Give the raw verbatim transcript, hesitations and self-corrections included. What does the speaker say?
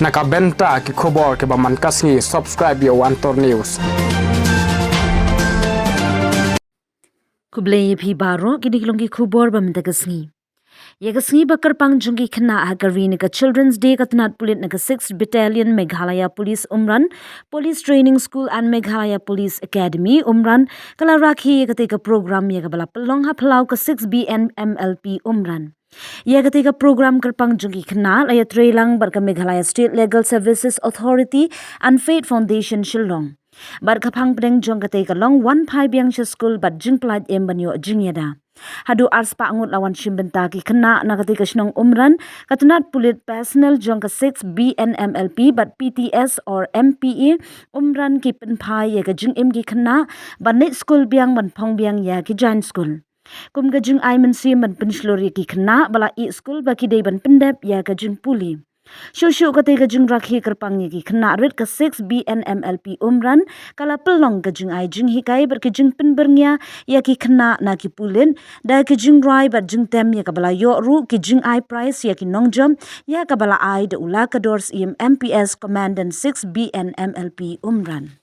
Na ka bynta ki khubor kiba man ka sngi, subscribe ïa u Antor News. Khublei ïa phi baroh, kine ki long ki khubor ba mynta ka sngi. Ïa ka sngi ba kyrpang jong ki khynnah ha ka ri, na ka Children's Day, ka tnat pulit na ka sixth Battalion Meghalaya Police Umran, Police Training School and Meghalaya Police Academy Umran ka la rakhe ïa katei ka program ïa kaba la pynlong ha phyllaw ka six B N M L P Umran. Ïa katei ka program kyrpang jong ki khynnah la ïatreilang bad ka Meghalaya State Legal Services Authority and Faith Foundation Shillong. Bad ka phang pdeng jong katei ka long wan phai biang sha skul bad jingpyllait im ban ïoh jingïada. Haduh arspah ngut la wan shim bynta ki khynnah na katei ka shnong Umran, ka tnat pulit, personnel jong ka six B N M L P bad P T S or M P A Umran ki pynphai ïa ka jingim ki khynnah ban leit skul biang ban phong biang ïa ki jaiñ skul. Kum ka jingai mynsiem ban pynshlur ïa ki khynnah ba la ïeh skul ba ki dei ban pyndep ïa ka jingpule. Shuh shuh katei ka jingrakhe kyrpang ïa ki khynnah rit, ka six B N M L P Umran ka la pynlong ka jingai jinghikai bad ka jingpynbyrngia ïa ki khynnah na ki pulit da ka jingrwai bad jingtem ïa kaba la ïoh ruh ki jingai prize ïa ki nongjop ïa kaba la ai da u Lakador Syiem, M P S, Commandant six B N M L P Umran.